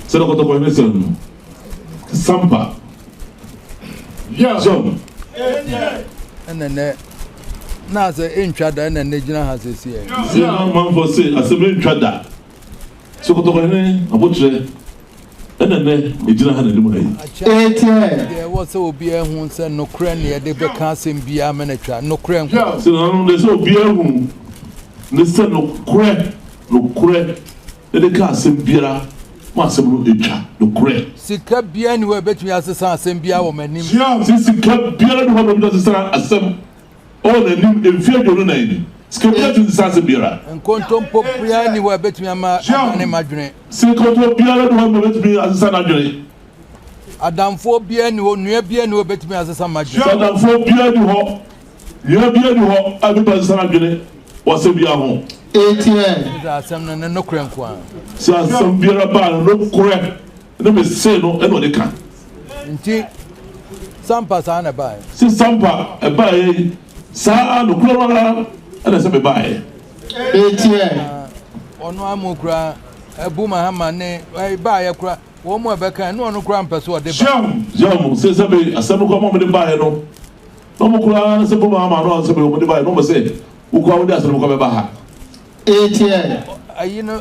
Sɛdeɛ Kɔtɔkɔhene sɛ no, Sampa. Yom. Ɛna nɛ na sɛ ɛntwa da ɛna nɛ gyina ha sɛsi ɛ. Sɛ na amanfoɔ se asɛm ɛntwa da. Sɛ Kɔtɔkɔhene aboterɛ ɛna nɛ ɛgyina ha n'anim ha yi. Akyɛ deɛ ɛwɔ sɛ obiara hu sɛ nokorɛ ne yɛde bɛka asɛm biara ma no atwa, nokorɛ nko. Sɛ nananom deɛ sɛ obiara hu ne sɛ nokorɛ, nokorɛ de ka asɛm biara ma asɛm no twa, nokorɛ. Sika biara nni hɔ a ɛbɛtumi asesa asɛm biara wɔ m'anim. Sɛ sika biara nni hɔ a ɛbɛtumi asesa asɛm wɔ n'anim mfeɛ 24 ni, sika biara ntumi nsesa asɛm biara. Nkontompo biara nni hɔ a ɛbɛtumi ama adane m'adwene. Sɛ nkontompo biara nni hɔ a ɛbɛtumi asesa n'adwene. Adamfoɔ biara nni hɔ, nua biara nni hɔ a ɛbɛtumi asesa m'adwene. Sɛ adamfoɔ biara nni hɔ, nua biara nni hɔ a ɛbɛtumi asesa n'adwene wɔ asɛm biara ho. Etiɛ. Sɛ asɛm no ne nokorɛ nko ara. Sɛ asɛm biara ba a, ne nokorɛ ne me se no na ɔde ka. Nti, sampa saa na ɛbaeɛ. Se sampa ɛbaeɛ yi, saa ara nokorɛ no ara na ɛsɛ mebaeɛ. Etiɛ. Ɔno ara mu koraa, Abu Mahama ne ɛbaeɛ koraa. Wɔn mu a ɛbɛka ɛne ɔno koraa mpɛ sɛ ɔde ba. Jehu se sɛbe asɛm no koraa ma wɔde baeɛ no, na wɔn koraa sɛ bom ama no a sɛbe wɔde baeɛ no, wɔn se wo koraa wode asɛm no koraa bɛba ha. Eteɛ. Ayi no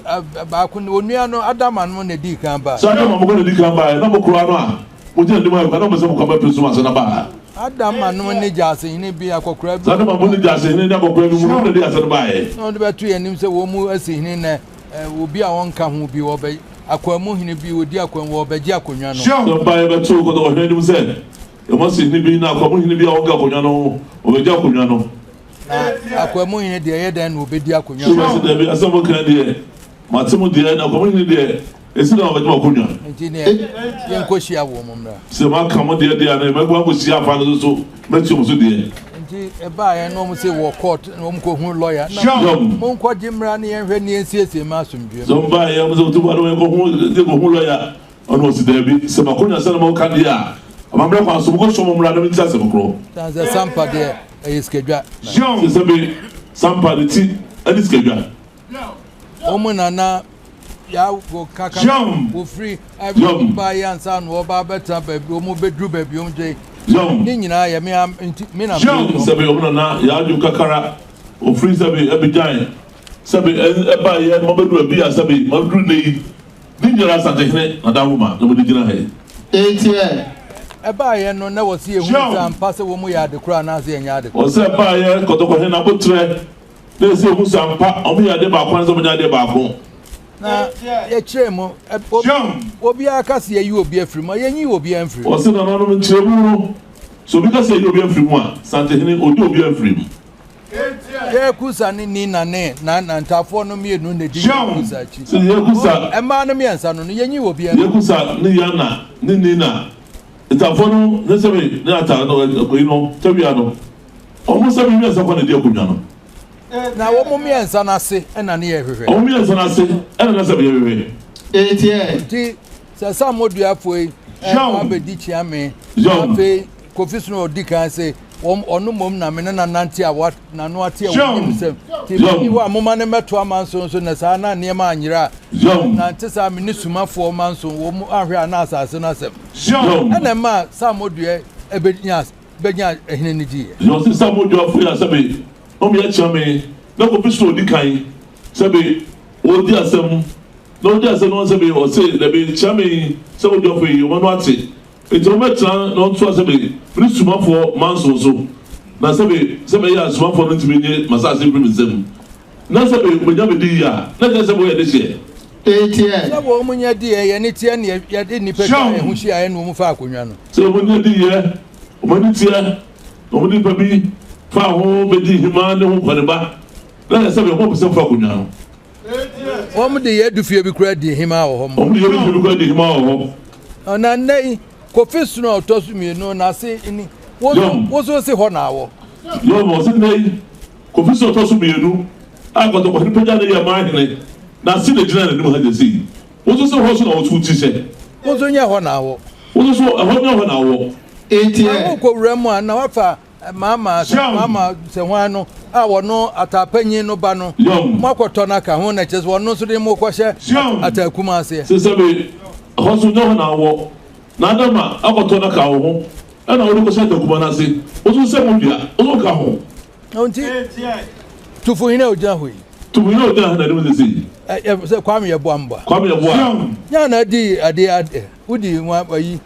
baako no onua no Adama no na edii kan baeɛ. Sɛ Adama mo koraa na edii kan baeɛ, na mo koraa no a mogyina anim ayɛ koraa na wɔn sɛ mo koraa bɛpere so ansa na ba ha. Adama no ne gyaasehene bi akɔkoraa bi. Sɛ Adama mo ne gyaasehene ne akɔkoraa bi mu no, wɔn na ɛde asɛm no baeɛ. Na wɔde bɛto yɛn anim sɛ wɔn mu asihene na Obi a ɔnka ho bi, wɔbɛ, akwammu hene bi, odi akwammu, wɔbɛgye akonnwa no. Sɛ ɔbaeɛ bɛtoo kɔtɔkɔhene anim sɛ, Yɛma se hene bi, na akwammu hene bi a ɔnka akonnwa no ho, wɔbɛgye akonnwa no. Na akwammu hene deɛ, ɛyɛ dɛn na ɔbɛdi akonnwa no? Sɛ ɔse, Dabi, asɛm a moka yi deɛ, mate mo deɛ, na akwammu hene deɛ, ɛsi dɛn na wɔbɛgye m'akonnwa? Enti neɛ, yɛnkɔhyia wɔn mmra. Sɛ moaka mo deɛ deɛ a, na mɛkɔ akɔhyia afa no nso so mɛtua mo so deɛ. Nti ɛbaeɛ na wɔn se wɔ court na wɔn kɔhu lawyer na mo nkɔgye mmra ne yɛnhwɛ ne yɛnsiesie ma asomdwoeɛ. Sɛ wɔn baeɛ wɔn sɛ wɔtu ba na wɔn kɔhu lawyer ɔno ɔsi daabi sɛ makonya sɛ na mo ka deɛ a amammerɛ kwan so mo kɔsɔ mo mmra na menti asɛm korɔ. Sɛ sɛ sampa deɛ ɛyɛ sikadwa. Sɛ sɛ be sampa ne ti ɛne sikadwa. Wɔn na na yɛawo kaka wɔfiri baeɛ ansa na wɔba abɛtena baabi wɔn bɛduru baabi wɔn gye ne nyinaa yɛ me nti me na sɛbi wɔn na na yɛadwo kakara wɔfiri sɛbi Abidjan sɛbi ɛbaeɛ na wɔbɛduru baabi a sɛbi wɔaduru nnɛ yi ne nyinaa Asantehene na Dahoma na wɔde gyina ha yi. Etiɛ. Ɛbaeɛ no na wɔsi ehu sɛ ampa sɛ wɔn yɛ ade korɔ anaasɛ yɛnyɛ ade korɔ. Wɔsɛ ɛbaeɛ Kɔtɔkɔhene n'abotrɛ Na ɛsɛ ehu sɛ ampa wɔyɛ adeɛ baako anaasɛ wɔnyɛ adeɛ baako. Na yɛkyerɛɛ mu, obiara ka sɛ yɛyi obi afiri mu a, yɛnyi obiara mfiri mu. Ɔse nananom nkyerɛmu no, sɛ obi ka sɛ yɛyi obi afiri mu a, Santehene, ɔnyi obiara mfiri mu. Yɛkusa ne Nina ne Nantafoɔ no mmienu na ɛdi Yɛkusa akyi. Sɛ Yɛkusa. Mmaa no mmiɛnsa no no, yɛnyi obiara mfiri mu. Yɛkusa ne Yana ne Nina, Ntafoɔ no ne sɛbe ne Ata no, Akoyi no, Tawia no. Wɔn nsa mmiɛnsa kɔ na ɛdi akonnwa no. Na wɔn mmiɛnsa no ase na ne yɛhwehwɛ. Wɔn mmiɛnsa no ase na na sɛ yɛhwehwɛ. Etiɛ. Nti sɛ Samoduafoɔ yi ɛba abɛdi Kyeame, na afei Kofi Sono ɔdi kan se wɔn ɔno mmom na me ne no nante a wa n'ano ate a wɔnim sɛm. Nti menni hɔ a momma no mmɛto amanson so na saa na nneɛma anyera a nante saa me ne Sumafoɔ manson wɔn ahwɛ a na asase no asɛm. Ɛna ɛmaa Samodua ɛbɛnya bɛnya hene no diiɛ. Na ɔse sɛ mo dwafo yi a sɛbe ɔmo yɛ kyea me na kofi so odi kan sɛbe ɔdi asɛm na ɔdi asɛm no sɛbe ɔse dabi kyea me sɛ mo dwafo yi ɔmo ano ate nti ɔmo bɛtena na ɔntoa sɛbe mene sumafoɔ manson so na sɛbe sɛ bɛyɛ a sumafoɔ no ntumi nye masase mfiri me nsam na sɛbe ɔbɛnya me di yie a na kyerɛ sɛ moyɛ dehyeɛ. Eteɛ. Sɛ wɔn nya diiɛ, yɛn ani teɛ ne yɛde nnipa twaa yɛn ho hyiaeɛ ne wɔn faa akonnwa no. Sɛ wɔn nya diiɛ, wɔn ani teɛ, na wɔde nnipa bi faa ho bɛdii hemaa ne ho nkɔneba, na yɛ sɛ wɔn pɛ sɛ wɔfa akonnwa no. Wɔn de yɛn adufie bi koraa dii hemaa wɔ hɔ. Wɔn de yɛn adufie bi koraa dii hemaa wɔ hɔ. Na nnɛ yi, Kofi Sono a ɔtɔ so mmienu n'ase ni, wo nso se hɔ na awɔ. Yɔm, ɔse nnɛ yi, Kofi Sono ɔtɔ so mmienu a Kɔtɔkɔhene pagya no yɛ man hene, n'ase na egyina n'anim ha gyesei. Wo nso so hɔ so na wo ti hyɛ. Wo nso nyɛ hɔ na awɔ. Wo nso so ɛhɔ nyɛ hɔ na awɔ. Na wokɔ wura mu a, na wafa Maama sɛ maama sɛ hwan no a wɔno ataapanyin no ba no moakɔtɔ no aka ho na kyerɛ sɛ wɔno nso de mo kɔhyɛ ataakuma aseɛ. Sɛ sɛbe ɛhɔ so nyɛ hɔ na wɔ na adama akɔtɔ no aka wo ho ɛna wode kɔhyɛ ataakuma no ase wo nso sɛ modua wo nso ka ho. Nti Tufuhene a ogyina hɔ yi. Tufuhene a ogyina ha na anim sisi. Ɛ sɛ Kwame Yeboah mboa. Kwame Yeboah. Nya na di ade ade wodi nwa ayi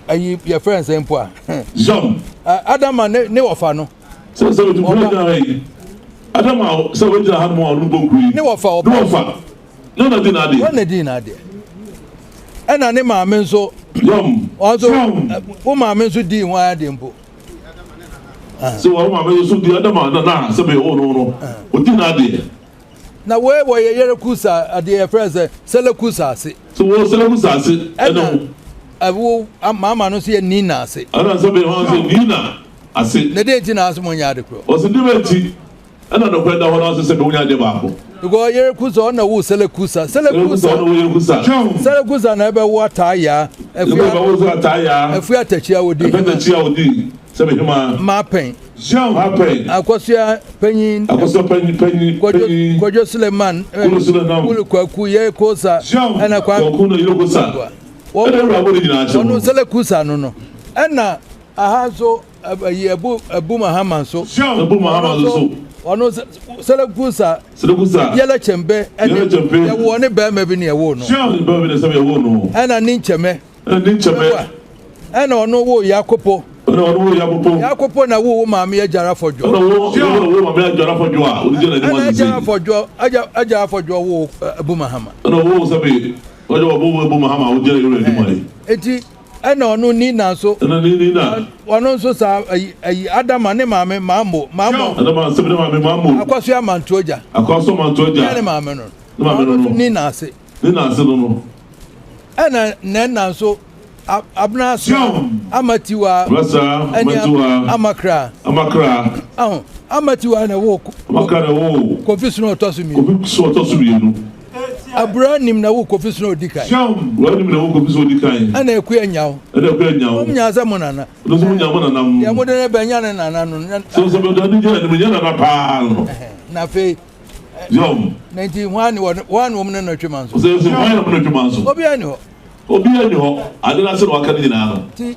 ayi yɛfrɛ nsɛn mpo a. Zɔm. Adama ne ne wɔfa no. Sɛ sɛ Tufuhene ogyina ha yi. Adama sɛ ogyina ha no mu a ɔno bɔ kuru yi. Ne wɔfa ɔba. Ne wɔfa. Ne na di n'adeɛ. Wɔn na di n'adeɛ. Ɛna ne maame nso. Zɔm. Wɔn nso wo maame nso di ho adeɛ mpo. Sɛ wɔn maame nso di Adama na na sɛ bɛyɛ ɔno no odi n'adeɛ. Na wei wɔyɛ Yerekusa adeɛ yɛfrɛ sɛ Selekusa ase. So wɔ Selekusa ase ɛna ho. Ɛwo maama no nso yɛ Nina ase. Ɛna sɛ bɛyɛ hɔn sɛ Nina ase. Na deɛ nti na ase mo nyɛ ade korɔ. Ɔsi de bɛ nti ɛna nɔkorɛ da hɔ na ɔsɛ sɛ bɛ wonya adeɛ baako. Because Yerekusa ɔna wo Selekusa. Selekusa ɔna wo Yerekusa. Selekusa na ɛbɛ wo Ataayaa. Ɛfua ɛbɛ wo Ataayaa. Ɛfua Atakyi a odi. Ɛfua Atakyi a odi sɛ bɛ hema. Mapɛn. Mapɛn. Akosua panyin. Akosua panyin panyin panyin. Kwadwo Suleiman. Kwadwo Suleiman. Wuli Kwaku Yerekusa. Ɛna kwa. Kwaku na Yerekusa. Ɛna ewura bɔ ne nyinaa kyɛw. Ɔno Selekusa no no. Ɛna aha nso. Ayi Abu Abu Mahama nso. Abu Mahama nso so. Ɔno Selegusa. Selegusa. Yɛlɛ kyɛmbe. Yɛlɛ kyɛmbe. Yɛwɔ ne bɛrima bi ne ɛwɔ no. Ne bɛrima bi ne sɛ yɛwɔ no. Ɛna ne nkyɛmɛ. Ɛna ne nkyɛmɛ. Ɛna ɔno wo Yakopo. Ɛna ɔno wo Yakopo. Yakopo na wo wo maame Agyara Fɔdwo. Ɛna wo wo wo maame Agyara Fɔdwo a ɔde gyina n'anim asese. Ɛna Agyara Fɔdwo Agyara Fɔdwo wo Abu Mahama. Ɛna wo sɛbi ɔde ɔbo Abu Mahama a ɔgyina yɛwura anim ayi. Eti Ɛna ɔno Nina nso. Ɛna ne Nina. Ɔno nso saa ayi ayi Adama ne maame Mambo Mambo. Adama nsɛm ne maame Mambo. Akwaso Amanto agya. Akwaso Amanto agya. Ne maame no. Ne maame no no. Nina ase. Nina ase no no. Ɛna Nena nso Abena ase Amatiwa. Abena Amatiwa. Amakra. Amakra. Aho Amatiwa na wo. Amakra na wo. Kofi Sunu ɔtɔ so mmienu. Kofi Sunu ɔtɔ so mmienu. Abura nim na wo Kofi Sunu odi kan. Abura nim na wo Kofi Sunu odi kan. Ɛna Akua nyaw. Ɛna Akua nyaw. Wɔn nyaa sɛ mo nana. Ɔno nso mo nyaa mo nana. Deɛ mo de ne bɛ nya ne nana no. So sɛ bɛ dɔn ne gyina ne mo nya nana paa no. Na afei. Yɔm. Na nti hwan ne wɔn hwan ne wɔn ne no twe manso. Ɔsɛ sɛ hwan ne wɔn ne twe manso. Obiara ni hɔ. Obiara ni hɔ. Ade na se na waka ne nyinaa no. Ti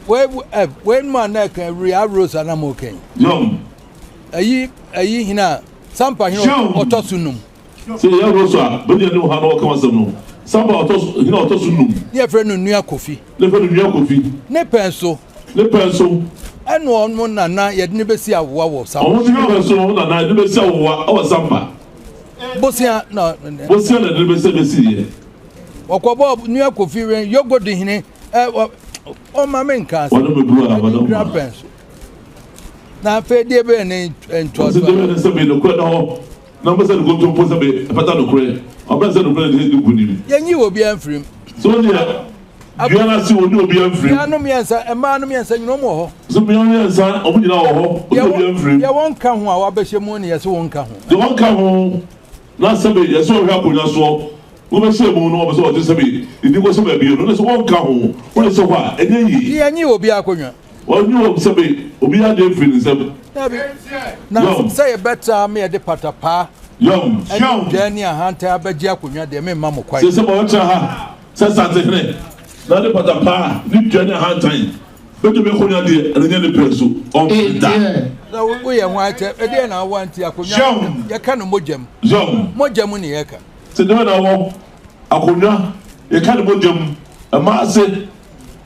wei ɛ wei mu a na ɛka wia rose anam ɔkɛn. Yɔm. Ayi ayi hina Sampa hene ɔtɔ so num. Sɛ yɛ Rosa a, bɛnya ne ha na ɔka asɛm no. Sampa ɔtɔ so hene ɔtɔ so num. Ne yɛfrɛ no Nua Kofi. Ne yɛfrɛ no Nua Kofi. Ne pɛn so. Ne pɛn so. Ɛna ɔno nana yɛde no bɛsi awowa wɔ Sampa. Ɔno ne pɛn so ɔno nana yɛde no bɛsi awowa wɔ Sampa. Bosia na. Bosia na yɛde no bɛsi bɛsi yɛ. Wɔkɔbɔ Nua Kofi wɛn Yogodi hene ɛ ɔma me nka asɛm. Wɔne me buru a wɔne ma. Pɛn so. Na afei deɛ bɛyɛ ne ntoatoa. Ɔsi deɛ bɛyɛ ne sɛ bɛyɛ nokorɛ da hɔ na ɔbɛ sɛ ne kontompo sɛ bɛyɛ ɛfata nokorɛ ɔbɛ sɛ nokorɛ de di nkunim. Yɛnyi obiara mfiri mu. So deɛ dua no ase wɔnyi obiara mfiri mu. Mmea no mmiɛnsa mmaa no mmiɛnsa nyina wɔn wɔ hɔ. So mmea mmiɛnsa wɔn nyinaa wɔ hɔ wɔnyi obiara mfiri mu. Deɛ wɔn nka ho a wɔabɛhyɛ mu no yɛsɛ wɔn nka ho. Deɛ wɔn nka ho na sɛbe yɛsɛ wɔhwɛ akonnwa soɔ wɔbɛhyɛ mu no wɔbɛ sɛ wɔte sɛbe ne din kɔhyɛ baabi no na sɛ wɔn nka ho wɔn sɛ hɔ a ɛnyɛ yie. Yɛnyi obiara akonnwa. Ɔnyi wɔn sɛbe obiara deɛ mfiri ne nsam. Dabi, na sɛ yɛbɛtra ama yɛde patapaa Yam. ne dwa ne ahantan abɛgye akonnwa deɛ, memma mo kwan. Sɛ sɛ wɔbɛtra ha sɛ Asantehene na ɔde patapaa ne dwa ne ahantan bɛgye me akonnwa deɛ, ɛno nyɛ ne pɛ so, ɔmpene da. Na woyɛ hwan kyɛ? Ɛdeɛn na wowɔ nti akonnwa yɛka no mogya mu? Yam. Mogya mu ne yɛka. Sɛ deɛ na wɔ akonnwa yɛka no mogya mu, ɛma ase.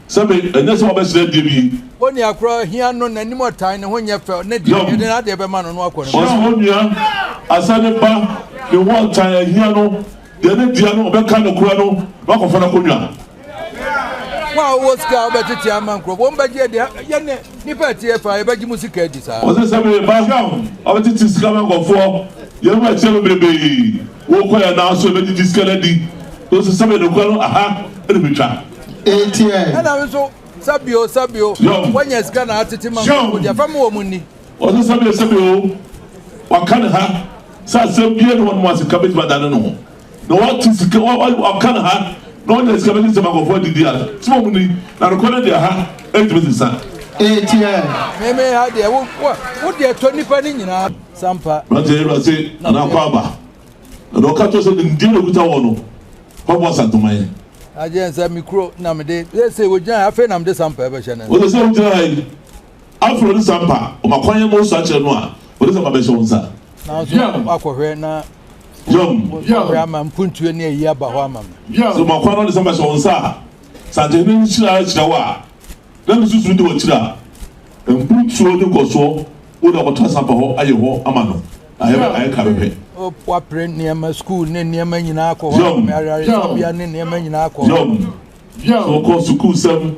Sɛbe, ɛnyɛ sɛ wabɛsrɛ adeɛ bi. Onua korɔ hia no, n'anim ɔtan, ne ho nyɛ fɛ, ne deɛ, yɛde n'adeɛ bɛma no na wakɔ ne Ɔse onua asa ne ba, ne ho ɔtan, ahia no, deɛ ne dea no, ɔbɛka nokorɛ no na wakɔfa n'akonnwa. Mo a wowɔ sika a wobɛtete ama nkurɔfoɔ, wɔn bɛgye adi, yɛne nnipa a ɛte yɛ fa, yɛbɛgye mo sika adi saa. Ɔse sɛbe ba, wabɛtete sika ama nkurɔfoɔ, yɛn mu ɛteɛ bebrebee, wokɔ yɛn nan so yɛbɛgyegye sika no adi, ɔse sɛbe nokorɛ no aha na ɛbɛtwa. Ɛna me nso, sɛbio, sɛbio, woanya sika na atete ma nkurɔfoɔ deɛ, fa ma wɔn nni. Ɔse sɛbio, sɛbio, waka ne ha sɛ asɛm biara nni hɔ nom a sika bɛtumi adane ne ho. Na wate sika, waka ne ha na wanya sika bɛtete ma nkurɔfoɔ adidi a, sɛ wɔn nni, na nokorɛ no deɛ ha ɛntumi nsesa. Etiɛ. Meme ha deɛ wo wo wo deɛ tɔ nipa ne nyinaa sampa. Aberanteɛ yɛwura se Nana akɔ aba na deɛ ɔka kyerɛ sɛ nimdeɛ na okuta wɔ no kɔboa Asanteman. Agye sɛ me kuro na mede sɛ wogyina ha afei na mede sampa ɛbɛhyɛ ne nsa. Wɔsɛ sɛ wogyina ha yi afei ɔde sampa ɔma kwan yɛ ma osu akyerɛ no a ɔde sampa bɛhyɛ wo nsa. Nanso wakɔhwɛ na Yam. wakɔhwɛ ama mpuntuo ne ayi aba hɔ ama me. Sɛ ɔma kwan na ɔde sampa hyɛ wo nsa a Santehene nhyira akyerɛ wo a na ne susu di w'akyiri a mpuntuo ne nkɔsoɔ wode akɔtra sampa hɔ ayɛ hɔ ama no ayɛ ayɛ ka bɛpɛ. Wapere nneɛma sukuu ne nneɛma nyinaa kɔ hɔ ama me ayaresabea ne nneɛma nyinaa kɔ hɔ. Yam. Sɛ wokɔ sukuu sɛm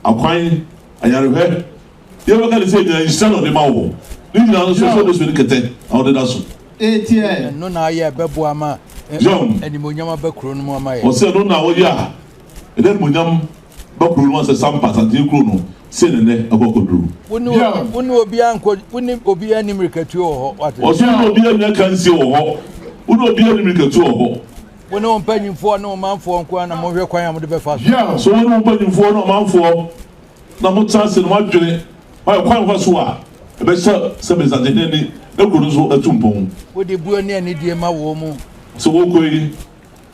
akwan ayarehwɛ deɛ bɛka ne sɛ nyina nhyira na ɔde ma wo ne nyinaa nso sɛ wobɛsua ne kɛtɛ na wode da so. Etiɛ. Ɛno na ayɛ ɛbɛboa ma Yam. animuonyam aba kuro no mu ama yɛn. Ɔsɛ ɛno na ɔyɛ a ɛde animuonyam ba kuro no mu asɛ sampa Asantehene kuro no sei na nnɛ akɔ akɔduru. Wo ne wo ne obiara nkɔ wo ne obiara nni mmirikatuo wɔ hɔ wate. Ɔsɛ wo ne obiara nni akansie wɔ hɔ wo ne obiara nni mmirikatuo wɔ hɔ. Wo ne wo mpanyimfoɔ ne wo manfoɔ nko ara na monhwɛ kwan a mode bɛfa so. So wo ne wo mpanyimfoɔ ne ɔmanfoɔ na motena ase na moadwene moayɛ kwan a mofa so a ɛbɛhyɛ sɛ Asantehene ani na kuro no nso atu mpɔn. Wode buo ne anidie ma wɔn mu. Sɛ wɔkɔ yi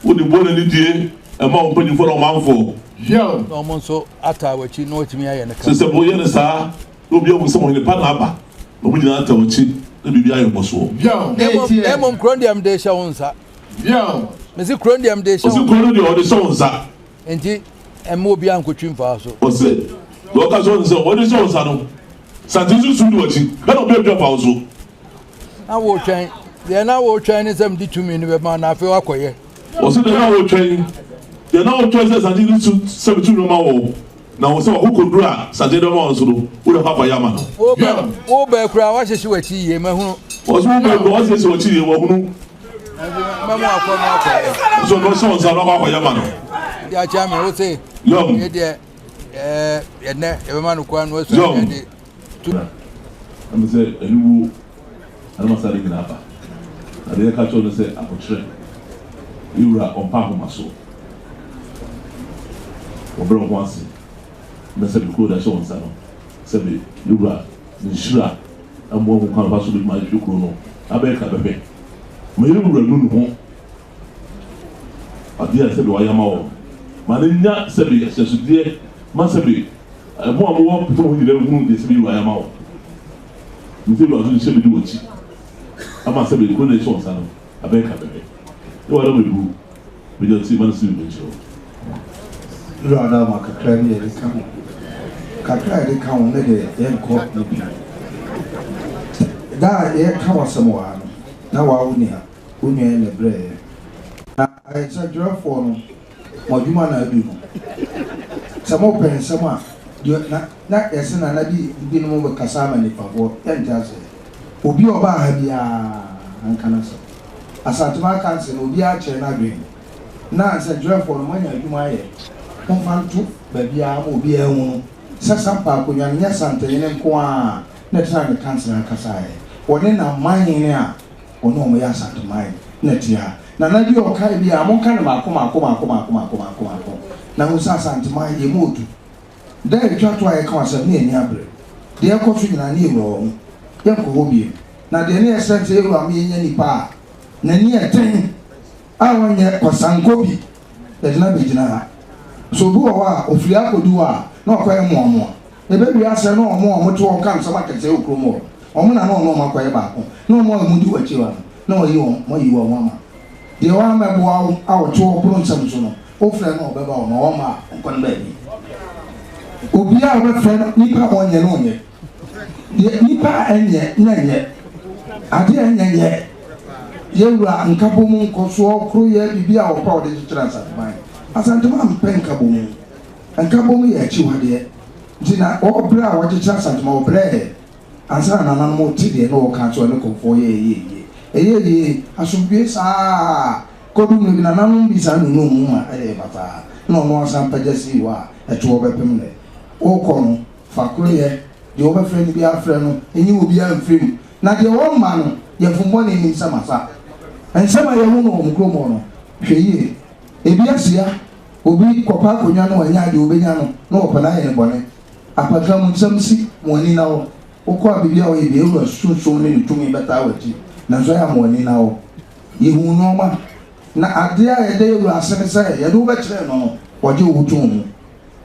wode buo ne anidie ma wo mpanyimfoɔ ne ɔmanfoɔ. Na wɔn nso ataa w'akyi na wɔatumi ayɛ no kama. Sɛ sɛ moyɛ no saa na obiara hu sɛ ɔhene pa na aba na wɔn nyinaa taa w'akyi na biribi ayɛ mmɔsoɔ. Na mmom kuro no deɛ mede rehyɛ wo nsa. Mese kuro no deɛ mede rehyɛ wo nsa. Ɔse kuro no deɛ ɔde hyɛ wo nsa. Enti mma obiara nkotwi mfaa so. Ɔse deɛ ɔka kyerɛ wo ne sɛ ɔde hyɛ wo nsa no sante nso su di w'akyi na obiara ntwi mfa wo so. Na wotwɛn deɛ na wotwɛn ne sɛ mede tumi no bɛma na afei wakɔyɛ. Ɔse deɛ na wotwɛn deɛ na wotwɛn sɛ sante no su sɛ me tumi bɛma wo na wo sɛ wakokoduru a sante de bɛma wo nso no wode akɔ akɔyɛ ama no. Wobɛ koraa wahyehye w'akyi yie mahunu. Ɔse wobɛ koraa wahyehye w'akyi yie wahunu. Mɛmo akɔ no akɔyɛ. Ɔse ɔno ɔhyɛ wo nsa no akɔ akɔyɛ ama no. Deɛ akyɛ me wo se. Yam. Yɛ deɛ ɛɛ ɛnɛ yɛbɛma no kwan no asua yɛ de. Tu. Na ɛne sɛ aniwuo ne masade nyinaa ba. Na deɛ yɛka kyerɛ wo ne sɛ ahokyerɛ, yɛ wura ɔmpa ahomasoɔ. Wɔbrɛ wo ho ase na sɛbe kuro de ahyɛ wo nsa no, sɛbe yɛ wura ne nhyira mmoa hu kwan fa so bɛtumi ahwehwɛ kuro no abɛyɛ krabɛhwɛ. Ma yɛ wura nu ne ho adeɛ a sɛbe wayɛ ama wɔn. Ma no nya sɛbe ahyɛnsodeɛ ma sɛbe Mo a mowɔ mpɔtam hɔ nyinaa nhunu deɛ sɛ mɛyi ama wo, ne sɛ Awurade nhyɛ medi w'akyi ama sɛ mede kuro no a ɛhyɛ wo nsa no abɛyɛ krabɛhwɛ, ne w'adam abu, mede ɔte ma no sɛ biribi nkyerɛ wo. Wura Adama kakra bi a yɛde ka ho. Kakra a yɛde ka ho ne deɛ yɛnkɔ ne pii. Da a yɛreka w'asɛm wɔ ha no, na waa wo nni ha. Wo nua yi na ɛbrɛeɛ. Na nsɛntwerɛfoɔ no, mo adwuma na adu no. Sɛ mopɛ nsɛm a, deɛ na na yɛse nana bi binom bɛkasa ama nipafoɔ, yɛnte aseɛ. Obi a ɔbaa ha biara nka n'asɛm. Asanteman Council no, obiara kyerɛ n'adwene. Na nsɛntwerɛfoɔ no, moanya adwuma ayɛ. Momfa nto baabiara ma obiara nhunu sɛ Sampa akonnwa no, nyɛ Asantehene nko ara na ɛtenaa ne council ha kasaeɛ. Wɔne n'amanhene a Wɔne wɔn yɛ Asanteman na ɛte ha. Nana bi a ɔkae bi a, monka no mmaako mmaako mmaako mmaako mmaako mmaako mmaako na hu sɛ Asanteman yɛn mu odu. Da a ɛtwa to a yɛka asɛm ne yɛn ani abere. Deɛ ɛrekɔ so nyinaa ne yɛwura wɔ ho. Yɛnkɔ hɔ bio. Na deɛ ne yɛsrɛ ne sɛ yɛwura ma yɛnya nipa a n'ani yɛ den a ɔnyɛ kwasankɔ bi yɛde no abɛgyina ha. Sɛ obi wɔ hɔ a ɔfiri ha kɔdu hɔ a na wakɔyɛ mmoamoa. Ɛbɛwie asɛe na wɔn a wɔte hɔ ka nsɛm akɛseɛ wɔ kurom hɔ no, wɔn na na wɔne wɔn akɔyɛ baako, na wɔn a wɔdi w'akyi ba no, na wɔayi wɔn, wɔayi wɔn ama. Deɛ wammɛboa wo a ɔte hɔ boro nsɛm so no, wofrɛ no a ɔbɛba hɔ, na ɔmma a, ɔnkɔ ne baabi. Obiara a wobɛfrɛ no, nipa a ɔnyɛ no ɔnyɛ. Deɛ nipa a ɛnyɛ na ɛnyɛ. Adeɛ a ɛnyɛ nyɛ. Yɛwura nkabom nkɔsoɔ koroyɛ biribi a wɔpɛ a wɔde kyekyere Asanteman. Asanteman mpɛ nkabom. Nkabom yɛ akyiwadeɛ nti na ɔbrɛ a wɔkyekyere Asantema ɔbrɛɛ ansa na nananom te deɛ na ɔka akyerɛ ne kɔmfoɔ yɛ ɛyɛ yie ɛyɛ yie asomdwoe saa kɔdu mmerɛ bi nananom bi saa nunuu mu ma ɛyɛɛ basaa na ɔno asan pagya sii hɔ a ɛtoɔ bɛpem nnɛ wokɔ no fa koro yɛ deɛ wobɛfrɛ no biara frɛ no nyi obiara mfiri mu na deɛ wɔmma no yɛfom bɔne nnim sɛ masa nsɛm a yɛhu no wɔ mo kurom hɔ no hwɛ yie ebi asia Obi kɔpɛ akonnwa na wanya deɛ ɔbɛnya no na ɔpɛ no ayɛ no bɔne. Apata mu nsɛm si mo ani nna hɔ. Wokɔ a biribi a woyɛ biara, Ewura sunsum ne ne tumi bɛtaa w'akyi. Nanso ɛyɛ a ma w'ani nna hɔ. Yehu nneɛma, na adeɛ a yɛda Ewura ase ne sɛ yɛde wo bɛkyerɛɛ no no, ɔgye wo too mu.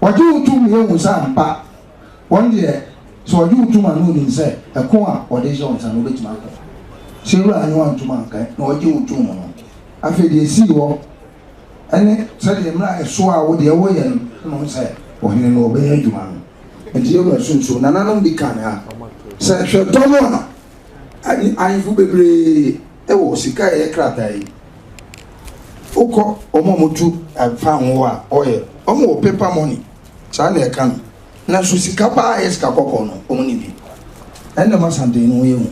Ɔgye wo tom ma yɛhu sɛ ampa, wɔn deɛ, sɛ ɔgye wo tom a na onim sɛ ɛko a ɔde rehyɛ wo nsa no wobɛtumi ako. Sɛ Ewura annye wo antom a anka na ɔgye wo too mu no. Afei deɛ esii hɔ ne sɛdeɛ mmerɛ a ɛsoaa wo deɛ woyɛ no na mahu sɛ ɔhene no ɔbɛyɛ adwuma no. Nti yɛn wura sunsum nananom bi ka ha sɛ hwɛ dɔm a ahemfo bebree wɔ sika a ɛyɛ krataa yi. Wokɔ wɔn a wɔtu fango a ɔyɛ wɔn wɔ paper money saa na ɛka no nanso sika paa a ɛyɛ sika kɔkɔɔ no wɔn ni bi. Ɛnna ma santen no ho yɛ hu.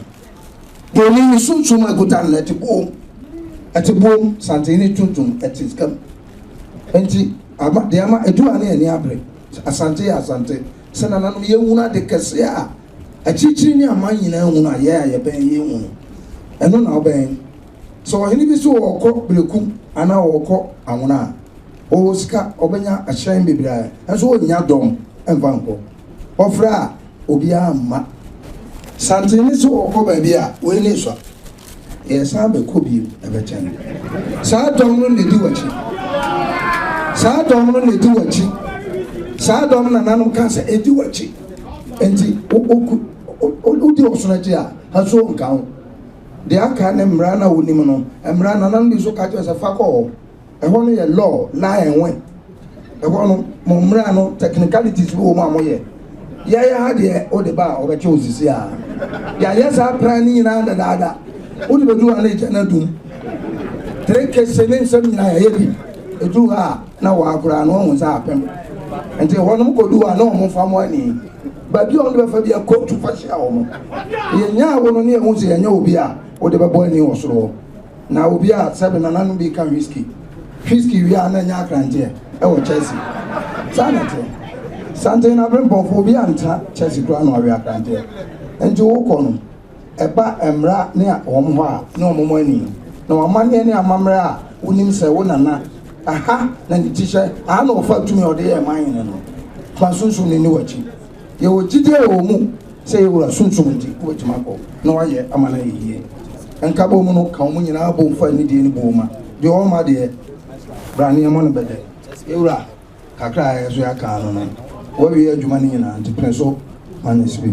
Buroni ne sunsum a ɛkuta no no, ɛte boom. Ɛte boom, santen ne tuntum, ɛte sika mu. Enti, ama, deɛ ama ɛdu ha ne ani abere. Asante yɛ Asante. Sɛ nananom yɛhunu ade kɛseɛ a akyirikyiri ne aman nyinaa hunu a yɛn a yɛbɛn yɛnhu no, ɛno na wobɛn. Sɛ ɔhene bi so ɔrekɔ Berekum anaa ɔrekɔ Anwona a, ɔwɔ sika, ɔbɛnya ahyɛn bebree a, nso ɔnnya dɔm mfa nkɔ. Ɔfrɛ a, obiara mma. Santen ne sɛ ɔrekɔ baabi a, wei ne sua. Yɛsan bɛkɔ bio, ɛbɛkyɛ no. Saa dɔm no na ɛdi w'akyi. Saa dɔm no na ɛdi w'akyi. Saa dɔm nananom ka sɛ ɛdi w'akyi. Nti wodi ɔsono akyi a, asuo nka ho. Deɛ aka ne mmara no a wonim no. Mmara nananom bi nso ka kyerɛ sɛ fa kɔ hɔ. Ɛhɔ no yɛ law, lie and win. Ɛhɔ no, mo mmara no, technicalities bi wɔ mu a moyɛ. Yɛyɛ ha deɛ, wode ba a, wɔbɛkye wo sisi a. Yɛayɛ saa plan no nyinaa dadaada. Wode bɛduru ha na egya no adum. Tere kese ne nsɛm nyinaa yɛayɛ bi. Ɛduru ha a, na waa koraa no wɔahu sɛ apem. Nti ɛhɔ no mokɔdu hɔ a, na wɔn mfa mo ani. Baabi a wɔde bɛfa bi a, kootu fa hyia wɔn. Yɛnyaa wo no ne yɛhu sɛ yɛnyɛ obi a wode bɛbɔ ani wɔ soro hɔ. Na obi a sɛbe nananom bi ka whisky, whisky wie a na ɛnyɛ akranteɛ ɛwɔ Chelsea. Saa na ɛteɛ. Santen na aberempɔnfo obi antra Chelsea koraa na wawe akranteɛ. Nti wokɔ no, ɛba mmra ne wɔn hɔ a ne wɔn ani. Na wɔn amanneɛ ne amammerɛ a wonim sɛ wo nana, aha na ne ti hyɛ, aha na ɔfa tumi a ɔde yɛɛ man hene no. Ma sunsum no nni w'akyi. Yɛwɔ gyidie wɔ wo mu sɛ yɛ Wura Sunsum nti wobɛtumi akɔ na woayɛ ama no ayɛ yie. Nkabom no ka wɔn nyinaa bom fa anidie ne buo ma. Deɛ ɔmma deɛ, bra ne yɛmmɔ no bɛdɛ. Yɛ Wura, kakra a yɛn nso yɛaka ano no, woawie adwuma no nyinaa nti pene so ma no nsi bi.